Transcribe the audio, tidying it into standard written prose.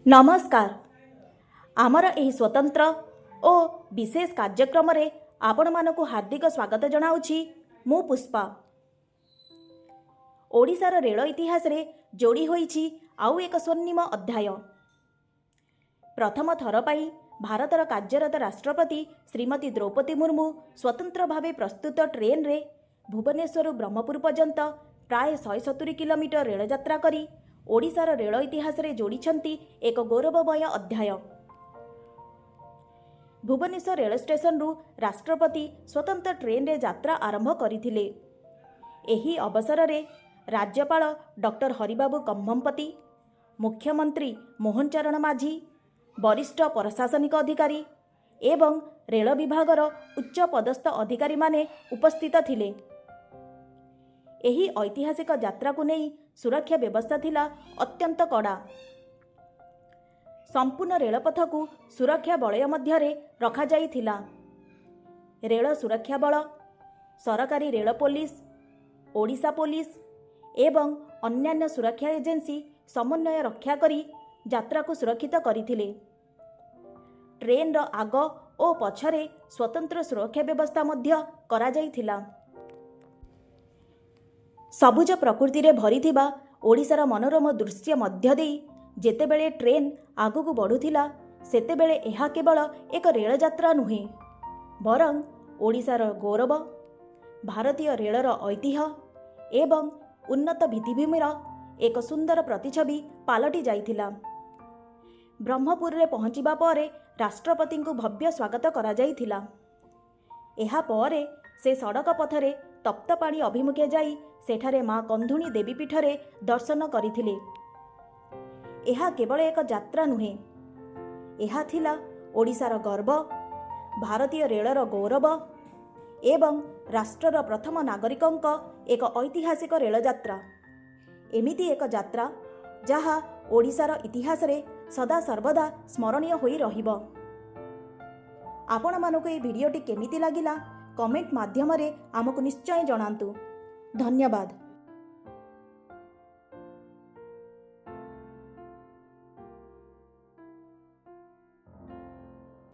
ନମସ୍କାର। ଆମର ଏହି ସ୍ୱତନ୍ତ୍ର ଓ ବିଶେଷ କାର୍ଯ୍ୟକ୍ରମରେ ଆପଣମାନଙ୍କୁ ହାର୍ଦ୍ଦିକ ସ୍ୱାଗତ ଜଣାଉଛି ମୁଁ ପୁଷ୍ପା। ଓଡ଼ିଶାର ରେଳ ଇତିହାସରେ ଯୋଡ଼ି ହୋଇଛି ଆଉ ଏକ ସ୍ୱର୍ଣ୍ଣିମ ଅଧ୍ୟାୟ। ପ୍ରଥମ ଥର ପାଇଁ ଭାରତର କାର୍ଯ୍ୟରତ ରାଷ୍ଟ୍ରପତି ଶ୍ରୀମତୀ ଦ୍ରୌପଦୀ ମୁର୍ମୁ ସ୍ୱତନ୍ତ୍ର ଭାବେ ପ୍ରସ୍ତୁତ ଟ୍ରେନ୍ରେ ଭୁବନେଶ୍ୱରରୁ ବ୍ରହ୍ମପୁର ପର୍ଯ୍ୟନ୍ତ ପ୍ରାୟ 170 କିଲୋମିଟର ରେଳଯାତ୍ରା କରି ଓଡ଼ିଶାର ରେଳ ଇତିହାସରେ ଯୋଡ଼ିଛନ୍ତି ଏକ ଗୌରବମୟ ଅଧ୍ୟାୟ। ଭୁବନେଶ୍ୱର ରେଳ ଷ୍ଟେସନରୁ ରାଷ୍ଟ୍ରପତି ସ୍ୱତନ୍ତ୍ର ଟ୍ରେନ୍ରେ ଯାତ୍ରା ଆରମ୍ଭ କରିଥିଲେ। ଏହି ଅବସରରେ ରାଜ୍ୟପାଳ ଡକ୍ଟର ହରିବାବୁ କମ୍ଭମପତି, ମୁଖ୍ୟମନ୍ତ୍ରୀ ମୋହନ ଚରଣ ମାଝୀ, ବରିଷ୍ଠ ପ୍ରଶାସନିକ ଅଧିକାରୀ ଏବଂ ରେଳ ବିଭାଗର ଉଚ୍ଚ ପଦସ୍ଥ ଅଧିକାରୀମାନେ ଉପସ୍ଥିତ ଥିଲେ। ଏହି ଐତିହାସିକ ଯାତ୍ରାକୁ ନେଇ ସୁରକ୍ଷା ବ୍ୟବସ୍ଥା ଥିଲା ଅତ୍ୟନ୍ତ କଡ଼ା। ସମ୍ପୂର୍ଣ୍ଣ ରେଳପଥକୁ ସୁରକ୍ଷା ବଳୟ ମଧ୍ୟରେ ରଖାଯାଇଥିଲା। ରେଳ ସୁରକ୍ଷା ବଳ, ସରକାରୀ ରେଳ ପୋଲିସ, ଓଡ଼ିଶା ପୋଲିସ ଏବଂ ଅନ୍ୟାନ୍ୟ ସୁରକ୍ଷା ଏଜେନ୍ସି ସମନ୍ୱୟ ରକ୍ଷା କରି ଯାତ୍ରାକୁ ସୁରକ୍ଷିତ କରିଥିଲେ। ଟ୍ରେନ୍ର ଆଗ ଓ ପଛରେ ସ୍ୱତନ୍ତ୍ର ସୁରକ୍ଷା ବ୍ୟବସ୍ଥା ମଧ୍ୟ କରାଯାଇଥିଲା। ସବୁଜ ପ୍ରକୃତିରେ ଭରିଥିବା ଓଡ଼ିଶାର ମନୋରମ ଦୃଶ୍ୟ ମଧ୍ୟ ଦେଇ ଯେତେବେଳେ ଟ୍ରେନ୍ ଆଗକୁ ବଢ଼ୁଥିଲା, ସେତେବେଳେ ଏହା କେବଳ ଏକ ରେଳଯାତ୍ରା ନୁହେଁ, ବରଂ ଓଡ଼ିଶାର ଗୌରବ, ଭାରତୀୟ ରେଳର ଐତିହ୍ୟ ଏବଂ ଉନ୍ନତ ଭିତ୍ତିଭୂମିର ଏକ ସୁନ୍ଦର ପ୍ରତିଛବି ପାଲଟି ଯାଇଥିଲା। ବ୍ରହ୍ମପୁରରେ ପହଞ୍ଚିବା ପରେ ରାଷ୍ଟ୍ରପତିଙ୍କୁ ଭବ୍ୟ ସ୍ୱାଗତ କରାଯାଇଥିଲା। ଏହା ପରେ ସେ ସଡ଼କ ପଥରେ ତପ୍ତପାଣି ଅଭିମୁଖେ ଯାଇ ସେଠାରେ ମା କନ୍ଧୁଣୀ ଦେବୀ ପୀଠରେ ଦର୍ଶନ କରିଥିଲେ। ଏହା କେବଳ ଏକ ଯାତ୍ରା ନୁହେଁ, ଏହା ଥିଲା ଓଡ଼ିଶାର ଗର୍ବ, ଭାରତୀୟ ରେଳର ଗୌରବ ଏବଂ ରାଷ୍ଟ୍ରର ପ୍ରଥମ ନାଗରିକଙ୍କ ଏକ ଐତିହାସିକ ରେଳଯାତ୍ରା। ଏମିତି ଏକ ଯାତ୍ରା ଯାହା ଓଡ଼ିଶାର ଇତିହାସରେ ସଦାସର୍ବଦା ସ୍ମରଣୀୟ ହୋଇ ରହିବ। ଆପଣମାନଙ୍କୁ ଏହି ଭିଡ଼ିଓଟି କେମିତି ଲାଗିଲା, କମେଣ୍ଟ ମାଧ୍ୟମରେ ଆମକୁ ନିଶ୍ଚୟ ଜଣାନ୍ତୁ। ଧନ୍ୟବାଦ।